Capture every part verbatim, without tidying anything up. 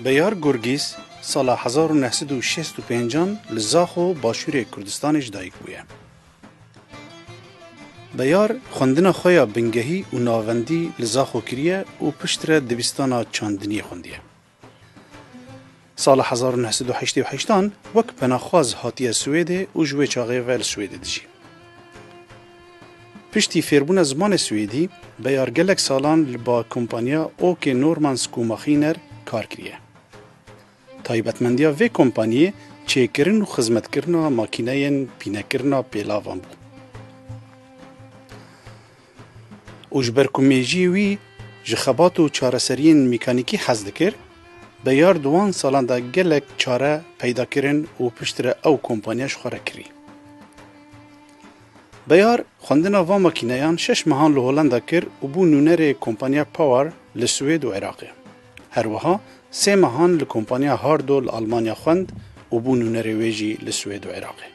Beyar Gurgîs sala hezar û neh sed û şêst û pêncan li Zaxo, başûrê Kurdistanê ji dayik bûye. Beyar xwendina xwe ya bingehî û navendî li Zaxo kiriye û piştre dibistana çandiniyê xwendiye. Sala hezar û neh sed û heştê û heştan wek penaxwaz hatiye Swêdê û ji wê çaxê ve li Swêdê dijî. Piştî fêrbûna zimanê swêdî, Beyar gelek salan li ba kompanya OK Norman Skomaskiner kar kiriye. Taybetmendiya vê kompaniyê çêkirin û xizmetkirina makîneyên pînekirina pêlavan bû. Û ji ber ku mêjiyê wî ji xebat û çareseriyên mekanîkî hez dikir, Beyar di wan salan de gelek çare peyda kirin û piştre ew kompanya ji xwe re kirî. Beyar xwendina van makîneyan şeş mehan li Holanda kir û bû nûnerê kompanya Power li Swêd û Iraqê. Her wiha sê mehan li kompanya Hardo li Almanya xwend û bû nûnerê wê jî li Swêd û Iraqê.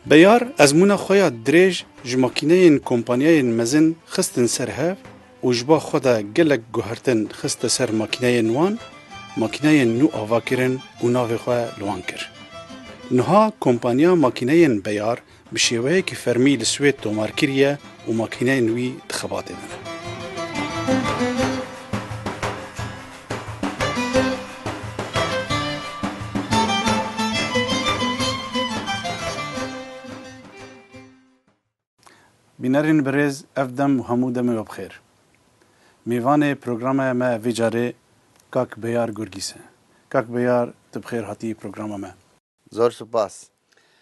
Beyar ezmûna xwe ya dirêj ji makîneyên kompanyayên mezin xistin ser hev û ji ba xwe de gelek guhertin xiste ser makîneyên wan, makîneyên nû ava kirin û navê xwe li wan kir. Niha kompanya makîneyên Beyar bi şêweyekî fermî li Swêd tomar kiriye û makîneyên wî di xebatê de ne. Bînerên birêz, ev dem û hemû demê we bi xêr. Mêvanê programa me vê carê Kak Beyar Gurgîs e. Kak Beyar, tu bi xêr hatî programa me. Zor spas.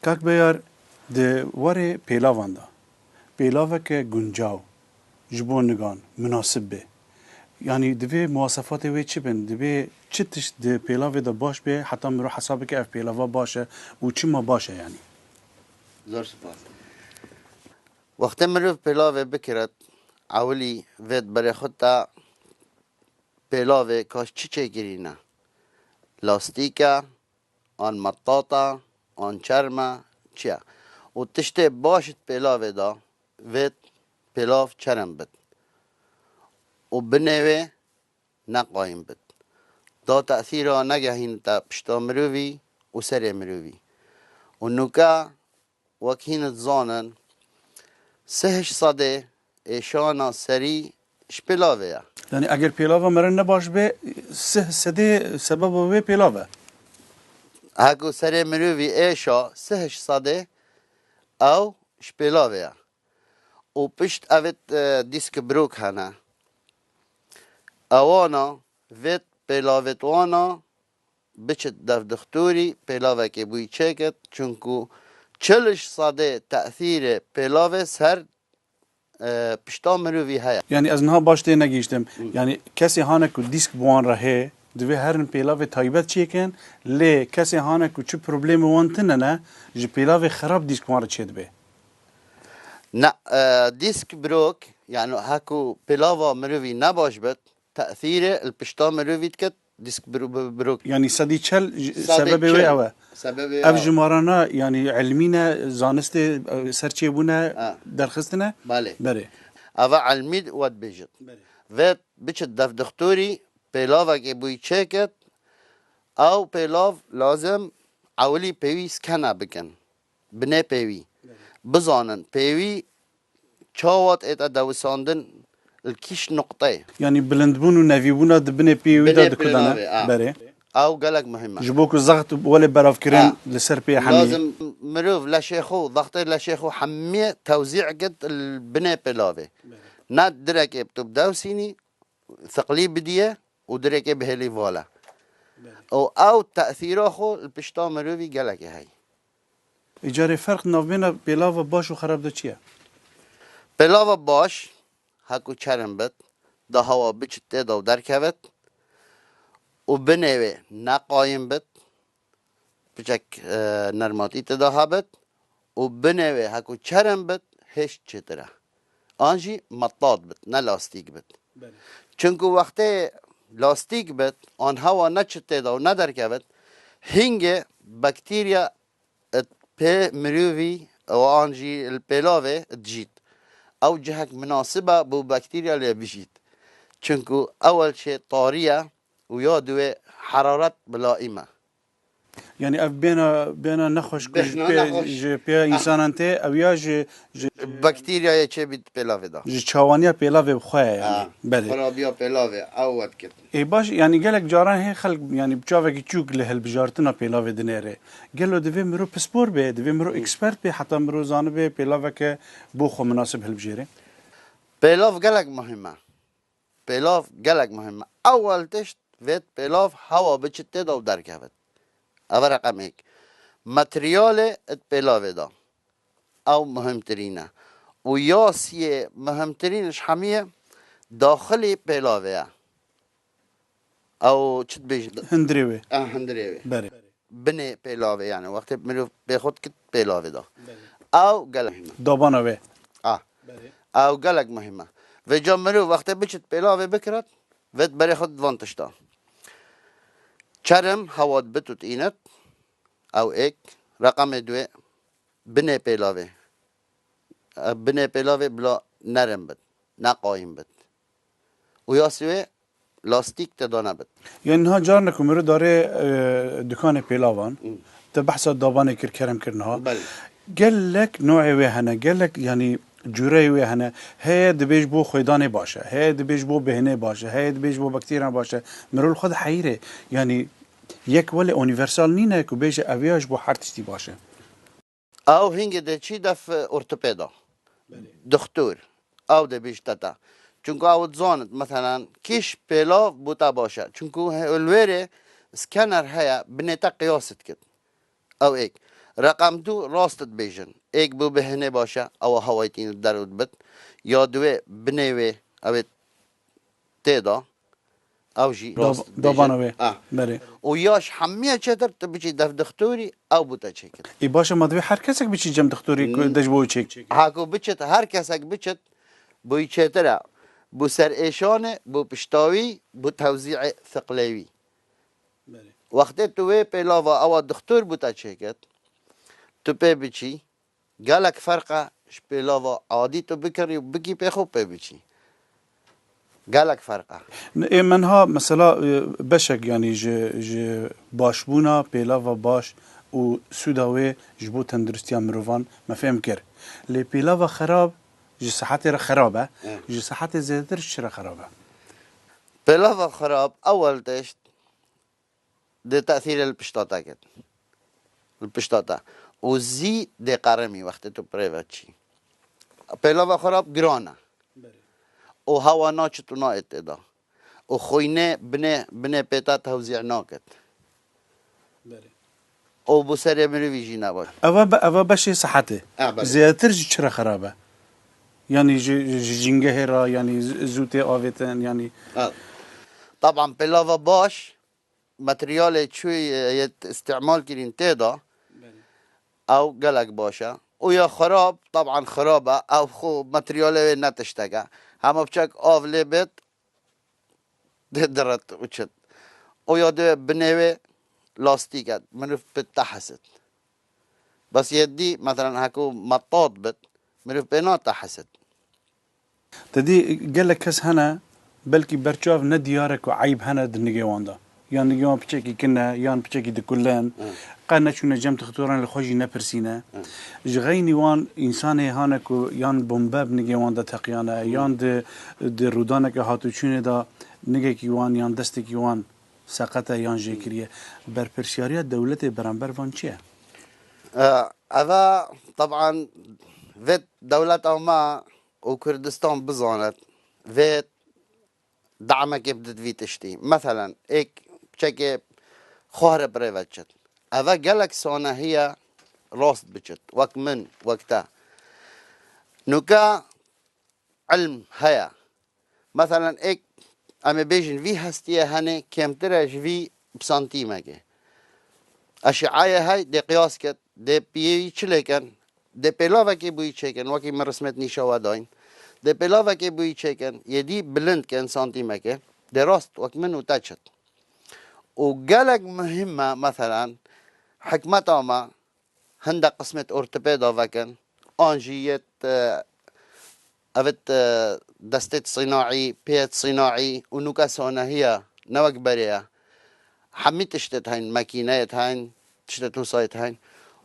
Kak Beyar, di warê pêlavan de, pêlaveke guncaw, ji bo nigan, munasib be. Yanî divê muwasefatê wê çi bin? Divê çi tişt di pêlavê de baş be, heta mirov hesab bike ev pêlava baş e û çima baş e yanî? Zor spas. Wextê mirov pêlavê bikiret, ewilî vê di berê xwe de pêlavê ka ji çi çêkirî ne? Lastîk e, an metata, an çerm e, çi ye? Û tiştê baş di pêlavê de vê pêlav çerm bit. Û binê wê neqayîm bit. Da tesîra negehînite pişta mirovî û serê mirovî. Û nûke wek hîn dizanin, sih ji sedê êşana serî ji pêlavê ye. Yanî eger pêlava meriv ne baş be, sih sedê sebeba wê pêlav e. Heko serê mirovî êşa sih ji sedê ew ji pêlavê ye. Û pişt evê, e, dîsk brok hene. Ewana vê pêlavê wana biçit dev dixtorî pêlavekê bûyî çêkit, çunku çil ji sedê tesîrê pêlavê ser, e, pişta mirovî heye. Yanî ez niha baş tê negihîştim. Hı. Yanî kesê hane ku dîsk bi wan re heye, divê herin pêlavê taybet çêkin, lê kesê hane ku çi problemê wan tune ne, ji pêlavê xerab dîsk wan re çêdibe. Ne, e, dîsk birok, yanî heko pêlava mirovî nebaş bit, tesîrê li pişta mirovî dikit, dîsk biro-, bi-, birok. Yanî sedî çel ji-, Sedî sebebê wê çel. Ew e. Sebebê Ev ew. Jimarana, yanî ilmî ne, zanistê, e, ser çêbûne, Ha. derxistine? Belê. Berê. Eva ilmî we dibêjit. Berê. Vê biçit dev dixtorî, pêlavekê bûyî çêkit, ew pêlav lazim ewilî pêwî skene bikin. Binê pêwî. Belê. Bizanin pêwî çawa tête dewisandin, li kîş nuqteyê. Yanî bilindbûn û nevîbûna di binê pêwî de Binê di ku de ne? pêlavê, a. Berê. Ew gelek muhîm e. Ji bo ku zext welê beravkirin Ha. li ser pê hemî. Lazim mirov leşê xwe, zextê leşê xwe hemî tewzî kit li binê pêlavê. Belê. Ne direkê tu bidewsînî, thiqlî bidiyê û direkê bihêlî vale. Belê. Û ew tesîra xwe li pişta mirovî gelekê heye. Îcarê ferq navbêna pêlava baş û xerab de çi ye? Pêlava baş, heko çerm bit, da hewa biçit tê de û derkevit û binê wê neqayîm bit, piçek, e, nermatî tê de hebit û binê wê heko çerm bit, hêşt çêtir e. An jî metat bit, ne lastîk bit. Belê. Çunku wextê lastîk bit, an hewa neçit tê de û nederkevit, hingê bakterya di pê mirovî û an jî li pêlavê dijît. Ew cihek minasib e bo bakterya lê bijît. Çunku ewel çê tarî ye, û ya duwê heraret bilaîm e. Yanî ev bêhna, bêhna nexweş ku ji Bêhna pê, nexweş. ji pê însanan tê, ew ya ji, ji Bakteryayê çêbît pêlavê de. Ji çawaniya pêlavê bi xwe ye yanî. Ha, Belê. Xerabiya pêlavê ew wet kir. Ê baş, yanî gelek caran hê xelk yanî bi çavekî çûk li hilbijartina pêlavê dinêre. Gelo divê mirov pispor be, divê mirov ekspert be, heta mirov zanibe pêlaveke bo xwe minasib hilbijêre? Pêlav gelek muhim e. Pêlav gelek muhim e. Ewel tişt vêt pêlav hewa biçit tê de û derkevit. Ev e reqem êk. Materyalê it pêlavê de. Ew muhimtirîn e. Û ya siyê muhimtirîn ji hemiyê daxilî pêlavê ye. Ew çi dibêjin? Hundirê wê. E, hundirê wê. Berê. Binê pêlavê yani. Wextê mirov pê xwe dikit pêlavê de. Ew gelek muhim e. Dabana wê. A. Ew gelek muhim e. Vêca mirov wextê biçit pêlavê bikirat, vêt berê xwe di van tişta. Çerm hewa dibit û tînit. Ew êk. Reqemê duê. Binê pêlavê. E, binê pêlavê bila nerim bit. Ne qayîm bit. Û ya sê wê lastîk te dane bit. Yanî niha carna ku mirov darê e, dukanê pêlavan, te behsa dabanê kir, kerem kir niha. Belê. Gelek noê wê hene, gelek yanî cûreyê wê hene. Heye dibêj bo xwêdanê baş e, heye dibêj bo bêhnê baş e, heye dibêj bo bakteryan baş e. Mirov li xwe diheyîre. Yanî yek welê unîversal nîne ku bêje ev ya ji bo her tiştî baş e. Ew hingê de çî def ortopeda. Doktor. Ew de bîj te te. Çunku ew dizanit, meselen, kîş pêlav bû te baş e. Çunku he-, li wêrê scanner heye, binê te qiyas dikit. Ew êk. Reqem du rast dibêjin. Êk bû bêhnê baş e, ew hewayê tînit der û dibit. Ya duwê binê wê, ew ê tê de. Ew jî Dab- rast dibêjin. Dabana wê. Ah. Berê. Û ya ji hemiye çêtir tu biçî dev dixtorî, ew bû te çêkir. Ê baş e, ma divê her kesek biçî cem dixtorî ku Hmm. dej bo wê çêk. Ha ku biçit, her kesek biçit, bûyî çêtir e. Bû ser êşanê, bû piştawî, bû tewzîê thiqlê wî. Wextê tu wê pêlava ewa dixtor bû te çêkit, tu pê biçî, gelek ferq e ji pêlava adî tu bikirî û bikî pê xwe pê biçî. Gelek ferq e. Ê min ha mesela e, beşek yanî ji, ji başbûna pêlava baş û sûda wê ji bo tenduristiya mirovan me fêm kir. Lê pêlava xerab ji sihetê re xerab e. Evet. Ji sihetê zêdetir ji çi re xerab e? Pêlava xerab ewel tişt dê tesîrê li pişta te ket. Li pişta te. Û zî dê qeremî wextê tu pirê ve çî. Pêlava xerab giran e. Û hewa naçit û nayê tê de. Û xwînê binê, binê pê te tewzî naket. Û bo serê mirivî jî ne baş. Eva be, eva beşê sihetê. Ha, belê. Zêdetir ji çi re xerab e? Yanî ji, ji, ji jîngehê re, yanî z-, zû tê avêtin, yanî Ha. Taban pêlava baş, materyalê çûyê yê îstîmal kirîn tê de, ew gelek baş e. Û ya xerab, taban xerab e, ew xwe materyalê wê ne tiştek e. Hema biçek av lê bêt, dê diret û çit. Û ya dê binê wê lastîk e, mirov pê tehesit. Bes yê dî, meselen, heko metat bit, mirov pê natehesit. Te dî gelek kes hene, belkî berçav ne diyar e ku eyb hene di nigê wan de. Yan nigê wan piçekî kin e, yan piçekî dikulin. Qe neçûne cem dixtoran li xwe jî nepirsîne. Ji xeynî wan însanê hane ku yan bombe bi nigê wan de teqiyane, yan di, di rûdaneke hatûçûnê de nigekî wan yan destekî wan seqet e yan jê kiriye. Berpirsiyariya dewletê beramber van çi ye? E, eve, taban, vê dewleta me û Kurdistan bizanet, vê damekê bidit vî tiştî. Meselen, êk çekê xware birê ve çit. Eve gelek sanehiye rast biçit. Wek min, wek te. Nuke ilm heye. Meselen, êk em ê bêjin vî hestiyê henê kêmtir e ji vî bi santîmekê. Eşîayê hey dê qiyas ket, dê piyê wî çi lêken, dê pêlavekê bûyî çêkin, wekî min rismêt nîşa we dayîn. Dê pêlavekê bûyî çêkin, yê dî bilind kin santîmekê, dê rast wek min û te çit. Û gelek muhîm me, meselen, hikmeta me, hindek qismêt ortopeda vekin, an jî yêt, e, evit, e, destêt sînaî, pêyet sînaî û nuke sanehiye ne wek berê ye. Hemî tiştê heyîn, makîneyê heyîn, tiştê wisa heyîn.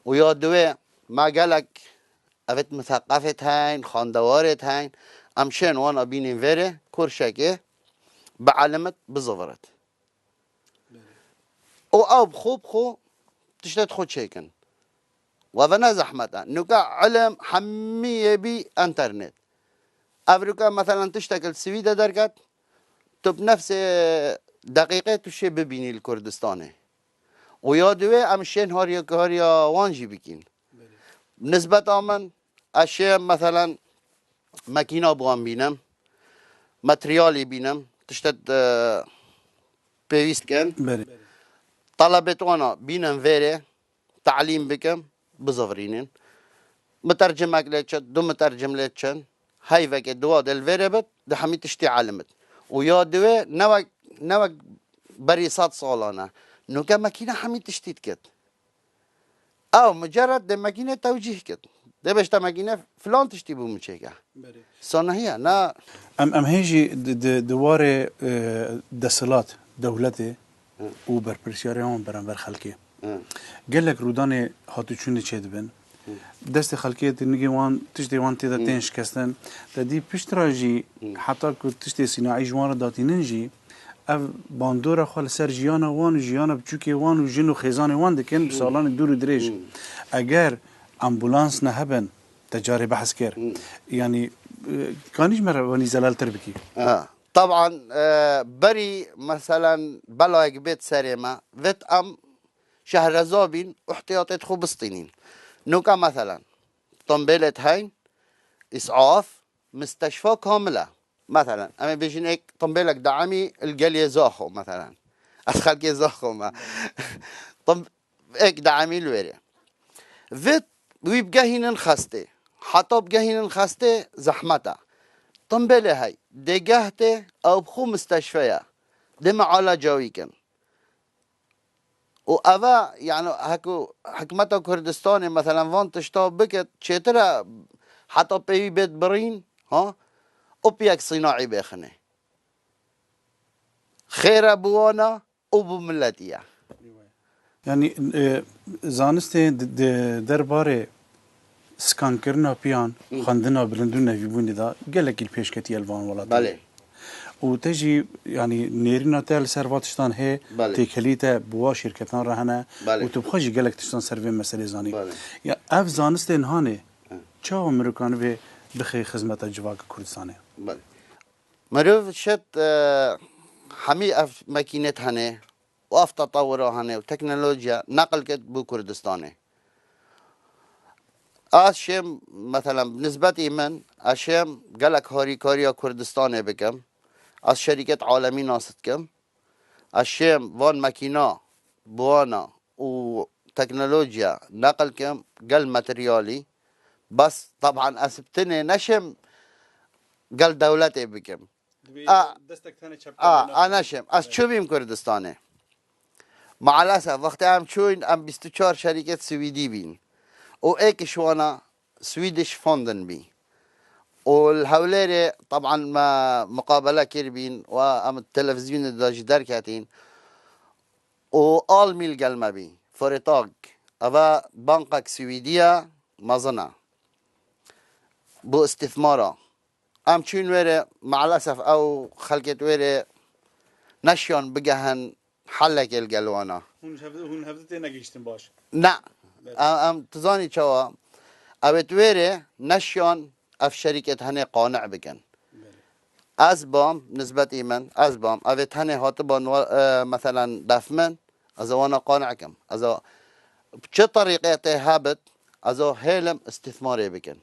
Û ya duwê, me gelek evêt miseqefê heyîn, xandewarê heyîn. Em şên wana bînîn vêrê, kurşekê, bi elimit, bizivirit. Û ew bi xwe, bi xwe tiştê xwe çêkin. Ve ve ne zehmet e. Nuka ilim hemî yê bî enternet. Ev ruka, meselan, tiştek li Swîdê derket, tu bi nefsê deqîqê tu şê bibînî li Kurdistanê. Û ya duwê em şên hariyekariya wan jî bikîn. Nisbeta min, ez şêm, meselan, makîna bi wan bînim, materyalî bînim, tiştet, e, pêwîst kin. Belê. Telebêt wana bînim vêrê, telîm bikim, bizivirînin. Mitercimek lê çin, du mitercim lê çin. Heyvekê duwa dê li vêrê bit, di hemî tiştî elimit. Û ya duwê ne wek, ne wek berî sed salan e. Nuke makîne hemî tiştî dikit. Ew mucerred dê makîne tewcîh kit. Dê bêjte makîne filan tiştî bû min çêke. Belê. Sonahiye, na. Em, em hê jî di, di, di warê, e, desthilat, dewletê Hı. û berpirsiyarê wan beramber xelkê. Hı. Gelek rûdanê hatûçûnê çêdibin. Hı. Destê xelkê di nigê wan, tiştê wan tê de Hı. tên şikestin. Te dî piştre jî Hı. heta ku tiştê sînaî ji wan re datînin jî, ev bandora xwe li ser jiyana wan û jiyana biçûkê wan û jin û xêzanê wan dikin bi Hı. salanê dûr û dirêj. Hı. Eger ambulans nehebin, te carê behs kir. Hı. Yanî, e, kanî ji me re wenî zelaltir bikî. Ha. Taban, e, berî, meselen, belayek bêt serê me, vêt em şehreza bîn û ihtiyatê xwe bistînîn. Nuka, meselen, tombêlê heyîn, îsaf, misteşfa kamil e. Meselen, em ê bêjin êk tombêlek daimî li geliyê Zaxo, meselen. Ez xelkê Zaxo me. Tom-, êk daimî li wêrê. Vêt wî bigehînin xestê. Heta bigehînin xestê zehmet e. Tombêlê hey, dê geh tê, ew bi xwe misteşfe ye. Dê me alaca wî kin. Û eve, yani, heku hikmeta Kurdistanê, meselen, van tişta bike, çêtir e heta pêwî bêt birîn, ha? Û piyek sînaî bêxine. Xêr e bi wana û bi miletî ye. Yani, e, zanistê di, di derbarê skankirina piyan, Hı. xwendina bilind û nevîbûnê de gelekî li pêşketî ye li van welatan. Belê. Û te jî, yanî, nêrîna te li ser va tiştan hê, Belê. têkelî te bi wa şîrketan re hene Belê. û tu bi xwe jî gelek tiştan ser vê meselê zanî. Belê. Ya ev zanistê nihanê Hı. çawa mirov kanibê bixê xizmeta civaka Kurdistanê? Belê. Mirov şet, e, hemî ev makînet hene û ev tetewira hene û teknolojiya neqil kit bû Kurdistanê. Ez şêm, meselen, bi nisbetî min, ez şêm gelek harîkariya Kurdistanê bikim. Ez şerîket alemî nas dikim. Ez şêm van makîna bi wana û teknolojiya neqil kim, gel materyalî. Bes, teban, ez bi tinê neşêm gel dewletê bikim. Divê A, destek tenê çeptanê a, a neşêm. Ez Evet. çûbîm Kurdistanê. Maalesef, wextê em çûyn, em bîst û çar şerîket Swîdî bîn. Û êk ji wana Swedish Fonden bî. Û li Hewlêrê, teban, me muqabele kiribîn û em televizyonê de jî derketîn. Û almî li gel me bî. Foretag. Eve bankek Swîdî ye, mezin e. Bo îstîfmara. Em çûn wêrê, maalesef ew xelkêt wêrê neşiyan bigehin helekê li gel wana. Hûn hev-, hûn hevdi tê negihiştin baş. Ne. Belê. Em, em, tu zanî çawa? Ew ê tu wêrê neşiyan ev şerîkêt henê qane bikin. Belê. Ez bam, nisbetî min, ez bam. Ev ê tenê hatiban wa-, e, meselen def min, ez ê wana qane kim. Ez ê çi terîqetê hebit, ez ê hêlim îstîfmarê bikin.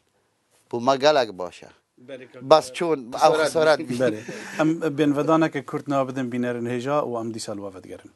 Bo me gelek baş e. Belê, kak. Bas çûn, ew Xesaret xesaret bî. bî. Belê. Em bênvedaneke kurt niha bidin bînerên hêja û em dîsa li we vedigerin.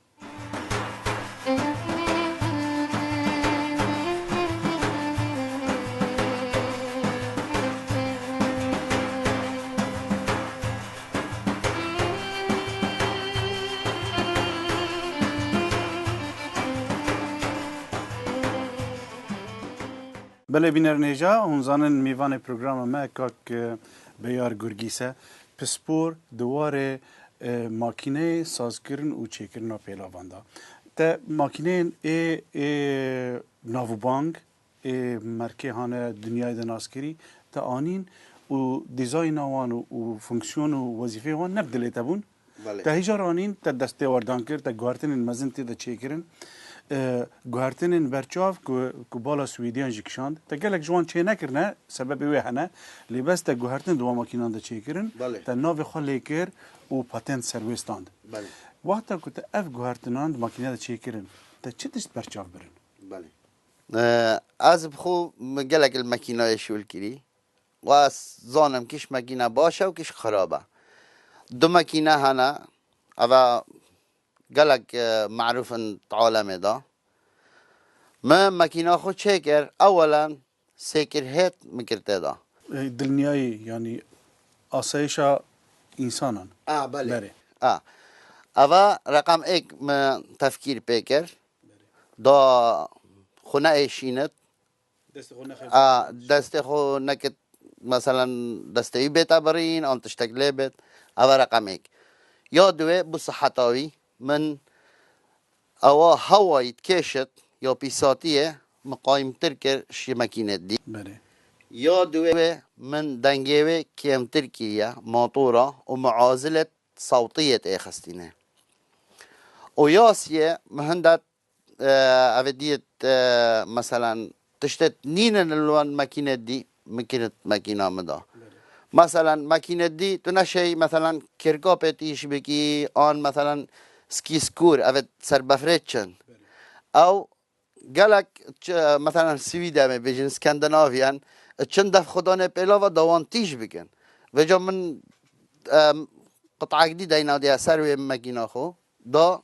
Belê bînerên hêja, hûn zanin mêvanê programa me kak, e, Beyar Gurgîs e. Pispor di warê, E, makîneyê sazkirin û çêkirina pêlavan de. Te makîneyên ê, ê navûbang, ê merkê hane dinyayê de naskirî, te anîn û dîzayna wan û, û fonksiyon û wezîfeyê wan ne bi dilê te bûn. Belê. Te hêjar anîn, te destêwerdan kir, te guhertinên mezin tê de çêkirin. E, guhertinên berçav ku, ku bala Swêdiyan jî kişand, te gelek ji wan çê nekirine, sebebê wê hene. Lê bes te guhertin di wan makînan de çêkirin, Belê. Te navê xwe lê kir û patent ser wê stand. Belê. Wexta ku te ev guhertinan di makîne de çêkirin, te çi tişt berçav birin? Belê. E, ez bi xwe min gelek li makînayê şûl kirî. Û ez zanim kiş makîne baş e û kiş xirab e. Du makîne hene, eva gelek, e, merûf in di alemê de. Min makîna xwe çêkir, ewelen sêkir hêt min kir tê de. E, dilniyayî, yanî asayişa însanan. A, belê. Berê. A. Eva reqem êk min tefkîr pê kir. Da xwe neêşînit. Destê xwe nexebitîne. A, destê xwe nekit, meselen, destê wî bête birîn, an tiştek lê bêt. Eva reqem êk. Ya duwê bû siheta wî, min ewa hewayî dikêşit, ya pîsatiyê, min qayimtir kir ji makînê dî. Berê. Ya duwê min dengê wê kêmtir kiriye, motora û muazilê sewtiyê têxistîne. Û ya siyê min hinde, e, evê diyet, e, meselen, tiştê nînin li wan makîne dî, min kirit makîna min da. Belê. Meselen, makîne dî, tu neşey, meselen, kêrkapê tîş bikî, an, meselen, skî skûr, evê ser befrê çin. Belê. Ew gelek, ç-, meselen, Swîden, em ê bêjin, Skandinaviyan, çin def xwedanê pêlava da wan tîj bikin. Vêca min, em, qit'ek dî deyna diye ser wê makîna xwe, da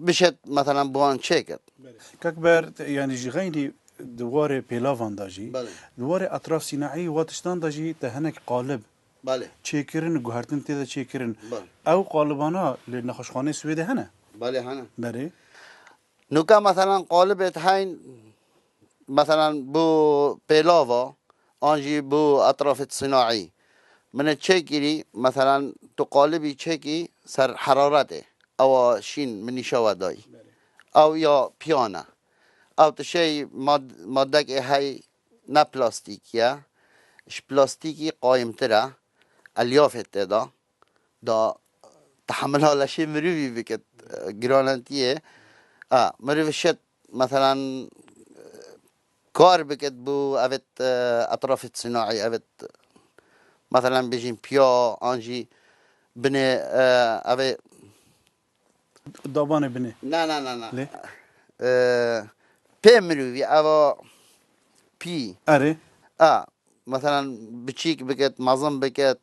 bişêt, meselen, bi wan çêkit. Belê. Kak Ber, te-, yanî ji xeynî di warê pêlavan de jî, Belê. Di warê etraf sînaî wa tiştan de jî te hinek qalib Belê. Çêkirin, guhertin tê de çêkirin. Belê. Ew qalibana li nexweşxaneyê Swêdê hene? Belê, hene. Berê. Nuka, meselen, qalibê te heyn, meselen, bo pêlava, an jî bo etrafê sînaî. Min ê çêkirî, meselen, tu qalibî çêkî ser heraretê. Ewa şîn min nîşa we dayî. Belê. Ew ya piyan e. Ew tişey mad-, maddekê hey ne plastîk ye. Ji plastîkî qayimtir e. Elyafê tê de. Da tehemila leşê mirivî bikit, e, giranentiyê. A, mirivî şet, meselen, e, kar bikit bo evêt, e, etrafê sînaî, evêt, meselen, bêjin piya, an jî binê, e, evê Dabanê binê. Na, na, na, na. Lê? E, pê mirivî, eva pî. Erê. A, meselen, biçîk bikit, mezin bikit.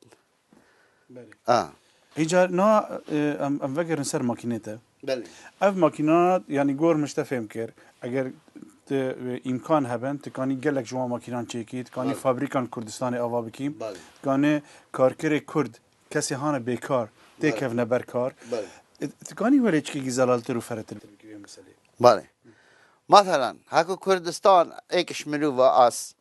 Belê. A. Îcar na, e, em, em vegerin ser makînê te. Belê. Ev makîna, yanî gor min ji te fêm kir. Eger tu, e, îmkan heben, tu kanî gelek ji wan makînan çêkî, tu kanî Belê. Fabrîkan Kurdistanê ava bikî, Belê. Tu kanî karkerê Kurd, kesê hane bêkar, Belê. Têkevne ber kar. Belê. E, tu kanî welê çikî zelal tir û feretir bikî wê meselê. Belê. Mesela, heko Kurdistan êk ji mirova as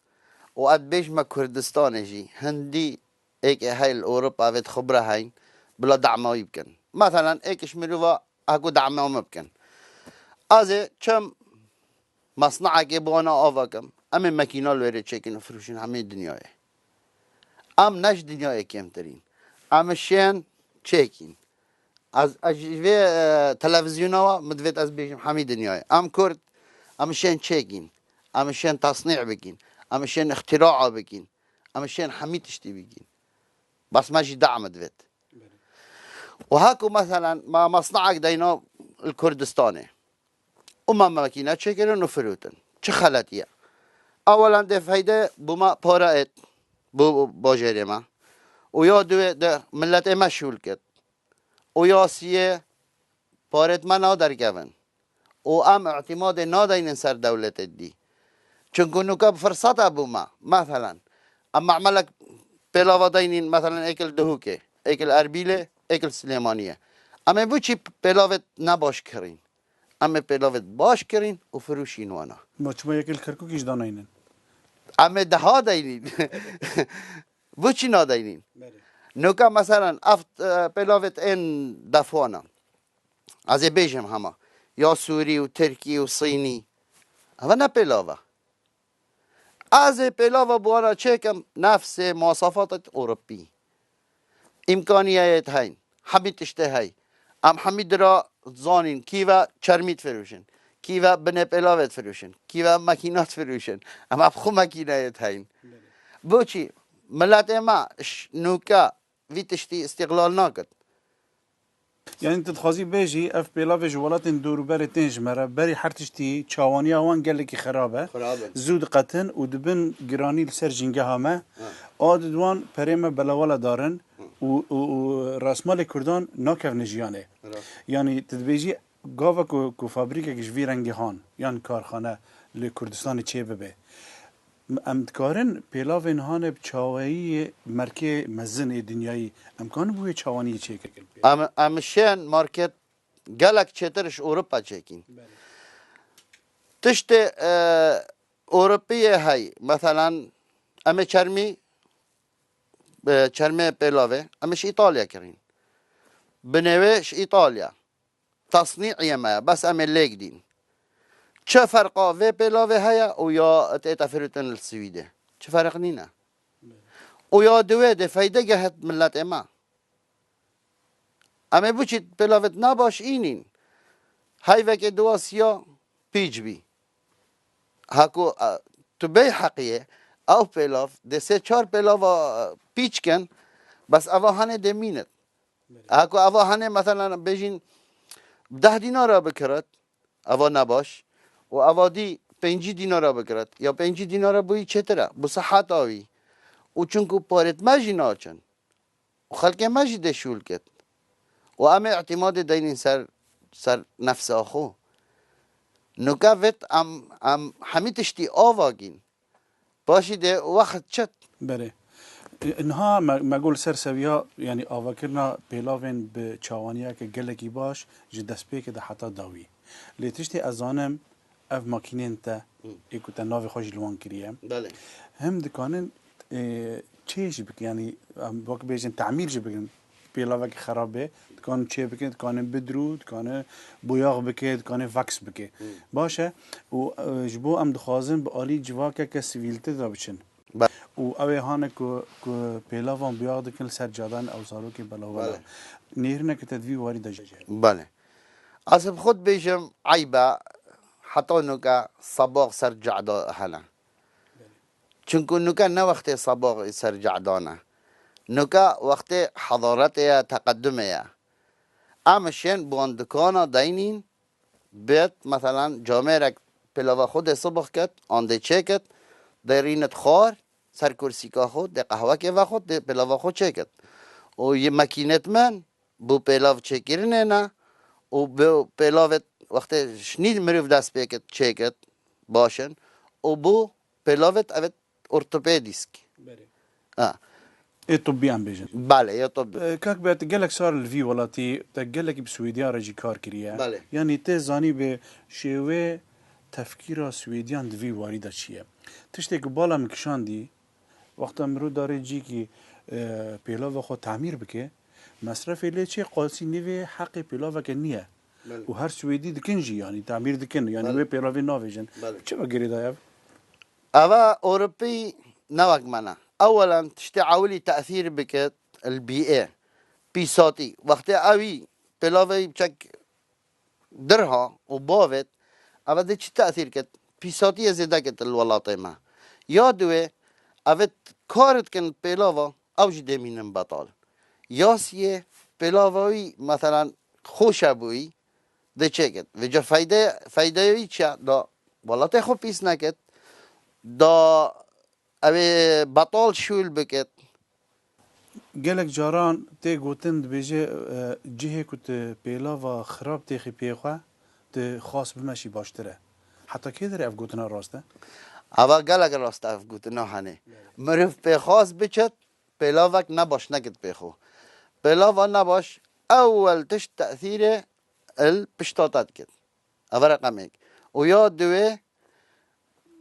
û ez bêjme Kurdistanê jî, hindî êkê hey li Ewropa vê xwe bira heyn, bila dema wî bikin. Mesela, êk ji mirova heko dema min bikin. Ez ê çim masnaekê bi wana ava kim. Em ê makîna li wêrê çêkin û firûşin hemî dinyayê. Em ne ji dinyayê kêmtirîn. Em ê şên çêkîn. Ez, ez ji vê, e, televîzyona wa min divêt ez bêjim hemî dinyayê. Em Kurd, em ê şên çêkîn. Em ê şên tesnî bikîn. Em ê şên îxtîraa bikîn. Em ê şên hemî tiştî bikîn. Bes me jî dema divêt. Û heko, meselen, me masnaek deyna li Kurdistanê. Û me makîne çêkirin û firotin. Çi xeletî ye? Ewelan dê feyde bo me para êt, bo bajêrê me. Û ya duwê dê miletê me şûl ket. Û ya siyê parêt me naderkevin. Û em îtîmadê nadeynin ser dewletê dî. Çunku nuka bi firseta bo me. Meselen, em me'melek pêlava deynîn, meselen, êk li Duhokê, êk li Erbîlê, êk li Silêmaniyê. Em ê bo çî pêlavêt ne baş kirîn? Em ê pêlavêt baş kirîn û firûşîn wana. Ma çima yekê li Kerkûkî jî danaynin? Em ê deha deynîn. Bo çi nadeynîn? Belê. Nuka meselen ev, e, pêlavêt ên defwana. Ez ê bêjim hema. Ya Sûrî û Tirkî û Sînî. Eva ne pêlav e. Ez ê pêlava bi wana çêkim nefsê muwasafatê Ewropî. Îmkaniyeyêt heyn. Hemî tiştê hey. Em hemî dira zanîn kî ve çermî difiroşin. Kî ve binê pêlavê difiroşin. Kî ve makîna difiroşin. Em ev xwe makîneyêt heyn. Boçî? Miletê me ş-, nûke vî tiştî îstîqlal nakit. Yanî tu dixwazî bêjî ev pêlavê ji welatên dor û berê tên ji me re, berî her tiştî çawaniya wan gelekî xerab e. Xirab e. Zû diqetin û dibin giranî li ser jîngeha me. A di wan perê me belawala darin û, û, û rasmalê Kurdan nakevne jiyanê. Rast. Yanî tu dibêjî gava ku, ku fabrîkek ji vî rengî han yan karxane li Kurdistanê çê bibe. Em dikarin pêlavên hanê bi çaweyî merkê mezin ê dinyayî, em kanin bi wê çawaniyê çêkin? Em, em şên market gelek çêtir ji Ewropa çêkîn. Tiştê, e, Ewropiyê hey, meselen, em ê çermî, e, çermê pêlavê, em ê ji Îtalya kirîn. Binê wê ji Îtalya. Tasnî ye me ye, bes em ê lêk dîn. Çi ferqa vê pêlavê heye û ya tête firotin li Swîdê? Çi ferq nîne. Û ya di wê de feyde gehet miletê me. Em ê biçît pêlavêt nebaş înîn. Heyvekê diwa siya pîç bî. Heko, e, tu bêy heqiyê, ew pêlav, dê sê çar pêlava, e, pîç kin, bes eva hanê dê mînit. Heko eva hanê, meselen, bêjîn, deh dînara bikirit, eva nebaş, û eva dî pêncî dînara bikirit, ya pêncî dînara bûyî çêtir e, bi siheta wî. Û çunku parêt me jî naçin. Û xelkê me jî dê şûl ket. Û em ê îtîmadê deynîn ser, ser nefsa xwe. Nuke vêt em, em hemî tiştî ava gîn. Paşî dê wext çet. Belê. E, niha me, me got li ser seviya, yanî avakirina pêlavên bi çawaniyeke gelekî baş ji destpêkê de heta dawî. Lê tiştê ez zanim, ev makînên te, ê ku te navê xwe jî li wan kiriye, Belê. Him dikanin, e, çê jî bikin, yanî em wek bêjin temîr jî bikin. Pêlavekî xerab bê, dikanin çê bikin, dikanin bidrû, dikanin boyax bike, dikanin vaks bike. Baş e, û, e, ji bo em dixwazin bi alî civakeke sivîltî de biçin. Be- Û ew ê hane ku, ku pêlavan boyax dikin li ser cadan ew zarokê belawela. Belê. Nêrîneke te di vî warî de jî. Belê. Ez bi xwe dibêjim eyb e, heta nuke sabax ser cada hene. Çunku nuke ne wextê sabaxê ser cadan e. Nuke wextê hedaretê ye, teqedumê ye. Em şên bi wan dikana deynîn, bêt, meselen, camêrek pêlava xwe dê sibix ket, an dê çêket, dê rînit xwar, ser kursîka xwe, dê qehwekê vexwet, dê pêlava xwe çêket. Û yê mekînetmen, bû pêlav çêkirinê ne, û bi pêlavê wextê şinî mirov dest pê ket, çêket, baş in, û bû pêlavê evet ortopedîsk. Belê. Ha. Ê tibbî em bêjin. Belê, ya tibbî. E, Kak Bê, te gelek sal li vî welatî, te gelekî bi Swêdiyan re jî kar kiriye. Belê. Yanî tê zanî bi şêwê tefkîra Swêdiyan di vî warî de çi ye? Tiştê ku bala min kişandî, wexta mirov darê cîkî, e, pêlava xwe tamîr bike, mesrefê lê çê qasî nîvê heqê pêlaveke niye. Belê. Û her Swêdî dikin jî, yanî tamîr dikin, yanî Belê. wê pêlavê navêjin. Belê. Çi ve girêdayî ev? Eva Ewropî ne wek me ne. Ewelen tiştê ewilî tesîr bike li bîyê. Pîsatî. Wextê ewî pêlavê biçek dirha û bavêt, eva dê çi tesîr ket? Pîsatiyê zêde ket li welatê me. Ya diwê, evê kar dikin pêlava, ew jî dê mînin betal. Ya siyê, pêlava wî, meselen, xweş e bûyî, dê çêket. Vêca feyde, feydeya wî çi ye? Da welatê xwe pîs neket, da ew ê betal şûl biket. Gelek caran tê gotin, dibêje, e, cihê ku tu pêlava xirab têxî pê xwe, tu xas bimeşî baştir e. Heta kê derê ev gotina rast e? Eva gelek rast e ev gotina hene. Mirov pê xas biçet, pêlavek nebaş nekit pê xwe. Pêlava nebaş ewel tişt tesîrê il pişta te dikit. Ev reqemêk. Û ya diwê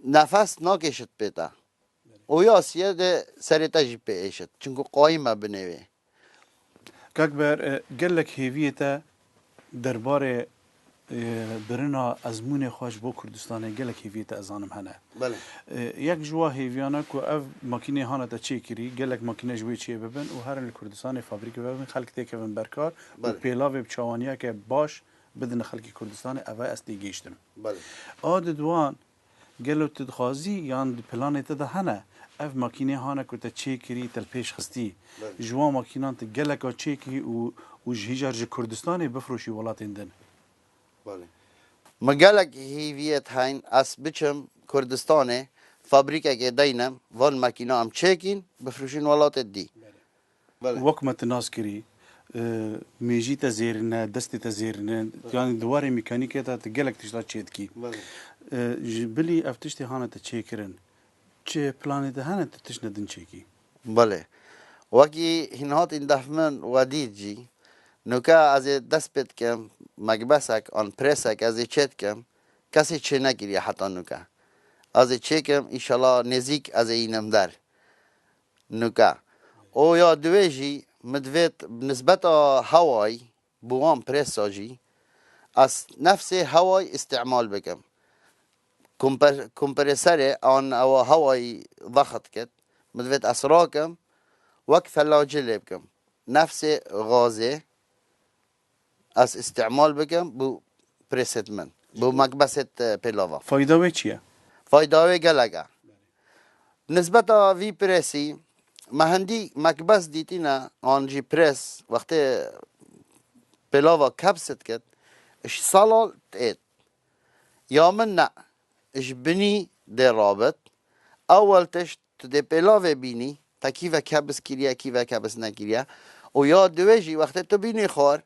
nefes nakêşit pê te. Û ya siyê de serê te jî pê êşit. Çunku qayîm e binê wê. Kak Ber, e, gelek hêviyê te derbarê, e, birina ezmûnê xwe ji bo Kurdistanê gelek hêviyê te ez zanim hene. Belê. E, yek ji wa hêviyana ku ev makînê hane te çêkirî, gelek makîne ji wê çê bibin û herin li Kurdistanê fabrîke bibin, xelk têkevin berkar û Belê. pêlavê bi çawaniyeke baş bidin xelkê Kurdistanê, eva ez têgihiştim. Belê. A di duan, gelo tu dixwazî yan di planê te de hene, ev makînê hane ku te çêkirî, te li pêş xistî? Belê. Ji wan makînan tu geleka çêkî û, û ji hîjar ji Kurdistanê bifroşî welatên din? Belê. Min gelek hêviyet heyn, ez biçim Kurdistanê, fabrîkekê deynim, van makîna em çêkîn, bifroşîn welatê dî. Belê. Belê. Wek me tu nas kirî, e, mêjî te zêrine, destê te zêrine, yanî di warê mekanîkê de tu gelek tişta çêdikî. Belê. E, ji bilî ev tiştê hane te çêkirin, çi planê te hene tu tiştine din çêkî? Belê. Wekî hîn hatîn def min we dît jî, nuke ez ê dest pê dikim, mekbesek an presek ez ê çêdikim, kesê çênekiriye heta nuke. Ez ê çêkim, înşallah nêzîk ez ê înim der. Nuke. Û ya duwê jî, min divêt bi nisbeta hewayî, bi wan presa jî, ez nefsê hewayî îstîmal bikim. Komper-, kompreserê an ewa hewayî vext kit, min divêt ez rakim, wek felacê lê bikim. Nefsê gazê ez îstîmal bikim, bo presêt min, bo mekbesêt, e, pêlava. Fayda wê çi ye? Fayda wê gelek e. Nisbeta vî presî, me hindî mekbes dîtîne, an jî pres, wextê pêlava kebsit kit, ji salal têt. Ya min ne, ji binî dê rabit. Ewel tişt, tu dê pêlavê bînî, te kî ve kebis kiriye, kî ve kebis nekiriye. Û ya duwê jî, wextê tu bînî xwar,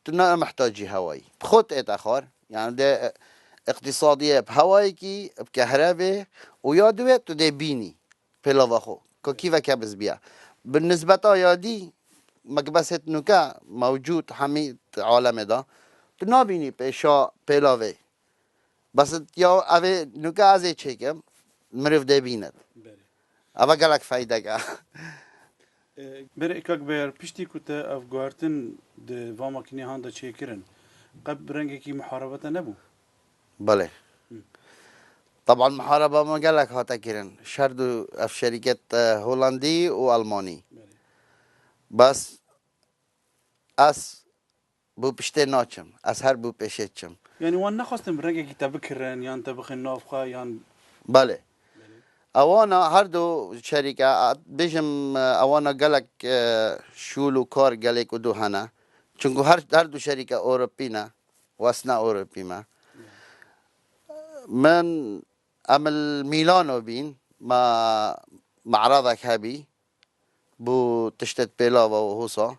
tu ne mihtacî hewayî. Bi xwe tête xwar. Yani dê, e, iqtîsadiyê bi hewayekî, bi kehrebê û ya duwê tu dê bînî pêlava xwe. Ku kî ve kebis biya. Bi nisbeta ya dî, mekbesêt nuke mewcûd hemî alemê de. Tu nabînî pêşa pêlavê. Bes ya evê nuke ez ê çêkim, mirov dê bînit. Belê. Eva gelek feydek e. E, berê Kak Beyar, piştî ku te ev guhertin di va makînê han de çêkirin, qet bi rengekî muharebe te nebû? Belê. Hı. Taban muharebe me gelek hate kirin. Şer du ev şerîket, e, Holandî û Almanî. Belê. Bes ez bo piştê naçim. Ez her bo pêşê çim. Yani wan nexwestin bi rengekî te bikirin, yan te bixin nav xwe, yan Belê. Ewana her du şerîke, a, bêjim, e, ewana gelek, e, şûl û kar gelek û du hene. Çunku her, her du şerîke Ewropî ne, wesna Ewropî me. Min, em li Mîlano bîn, me me'radek hebî. Bo tiştet pêlava û hosa.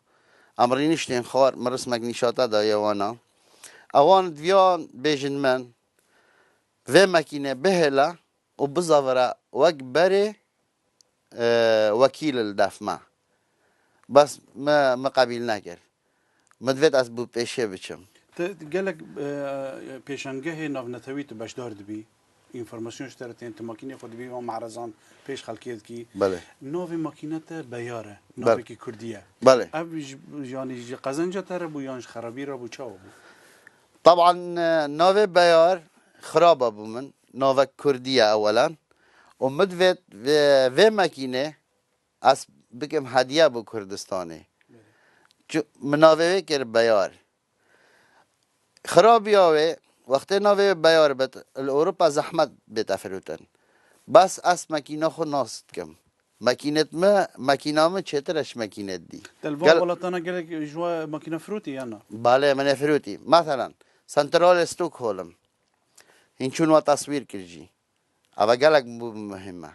Em rîniştên xwar, min rismek nîşate daye wana. Ewan diviyan bêjin min, vê mekîne bihêle û bizavire wek berê, e, wekîl li def me. Bes me, me qebîl nekir. Min divêt ez bo pêşê biçim. Te gelek, e, pêşangehê navnetewî tu beşdar dibî. Înformasyon ji te re tên, tu makînê xwe dibî wan me'rezan pêş xelkê dikî. Belê. Navê makîne te Beyar e. Belê. Navekî kurdî ye. Belê. Ev ji, yanî ji qezenca te re bû yan ji xerabî re bû, çawa bû? Taban, e, navê Beyar xiraba bû min. Navek kurdî ye ewelan. Û min divêt vê, vê makînê ez bikim hediye bo Kurdistanê. Çi, min navê wê kir Beyar. Xirabiya wê, wextê navê wê Beyar bit, li Ewropa zehmet bête firotin. Bes ez makîna xwe nas dikim. Makînet me, makîna min çêtir e ji makînet dî. Te li van welatana gelek ji we makîna firotî yan na? Belê, min ê firotî. Meselan, Santralê Stockholm. Hîn çûn we teswîr kir jî. Eva gelek bû muhim e.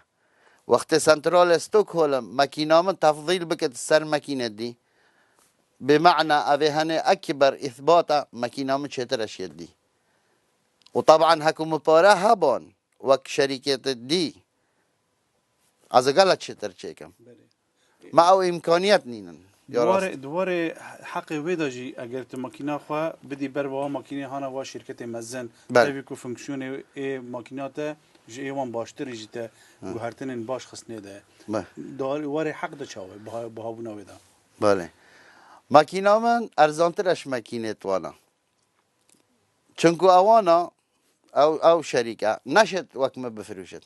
Wextê Santralê Stockholm makîna min tefdîl bike ser makîne dî, bi mena evê hene ekber îthbata makîna min çêtir e şêt dî. Û taban heku min pare heban wek şerîkêt dî, ez ê gelek çêtir çêkim. Belê. Me ew îmkaniyet nînin. Di warê, di warê heqê wê de jî eger tu makîna xwe bidî ber bi wa makînê hana wa şîrketê mezin, Belê. tevî ku fonksiyonê ê makîna te ji ê wan baştir in jî te Hı. guhertinên baş xistinê de. Belê. Di warê heq de çawa ye, biha-, bihabûna wê de? Belê. Makîna min erzantir e ji makînê wana. Çunku ewana, ew, ew şerîke, neşêt wek min bifirûşit.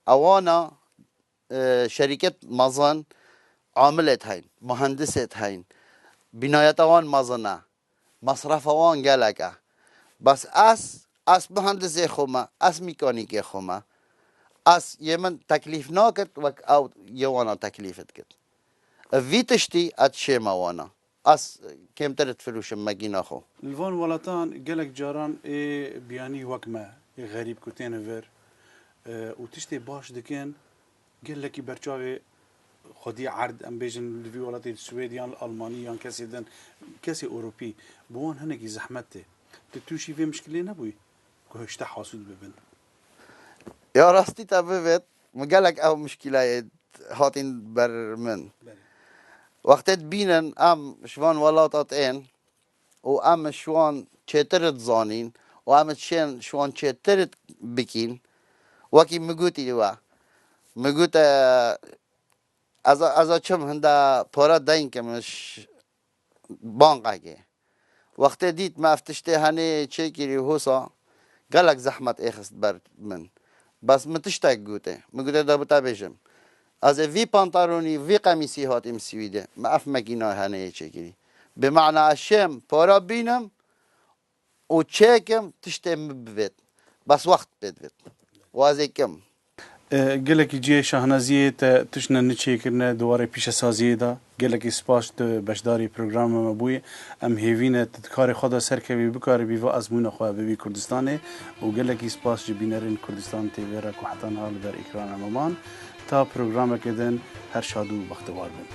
Ewana, e, şerîket mezin, amilêt heyn, muhendisêt heyn. Bînayeta wan mezin e. Mesrefa wan gelek e. Bes ez, ez muhendisê xwe me, ez mîkanîkê xwe me. Ez yê min teklîf nakit, wek ew yê wana teklîf dikit. Vî tiştî ez şême wana. Ez kêmtir difiroşim mekîna xwe. Li van welatan gelek caran ê biyanî wek me, ê xerîb ku têne vir, e, û tiştê baş dikin, gelekî berçavê xwedî erd, em bêjin li vî welatê Swêd yan li Almanî yan kesê din, kesê Ewropî, bi wan hinekî zehmet tê. Tu tûşî vê mişkilê nebûyî ku hişte hasûd bibin? Ya rastî te bivêt, min gelek ew mişkîlayê hatîn ber min. Belê. Wextê dibînin em ji van welata tên û em ji wan çêtir dizanîn û em dişên ji wan çêtir bikîn, wekî min gotî we, min gote, ez, ez çim hinde para deyn kim ji bankekê. Wextê dît me ev tiştê henê çêkirî hosa, gelek zehmet êxist ber min. Bes min tiştek gote. Min gote, da bi te bêjim. Ez ê vî pantaronî, vî qemîsî hatîm Swîdê. Me ev mekîna henê yê çêkirî. Bi mana ez şêm, para bînim û çêkim, tiştê min bivêt. Bes wext pê divêt. Û ez ê kim. E, gelekî cihê şahnaziyê te tiştine niçêkirine di warê pîşesaziyê de. Gelekî spas tu beşdarî programa me bûyî. Em hêvî ne tu di karê xwe de serkevî, bikaribî va ezmûna xwe bibî Kurdistanê û gelekî spas ji bînerên Kurdistan T V re ku heta niha li ber êkrana me man. Ta programeke din her şad û bextewar bin.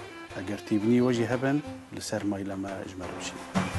Eger tîbinî we jî hebin, li ser maîla me ji me re bişînin.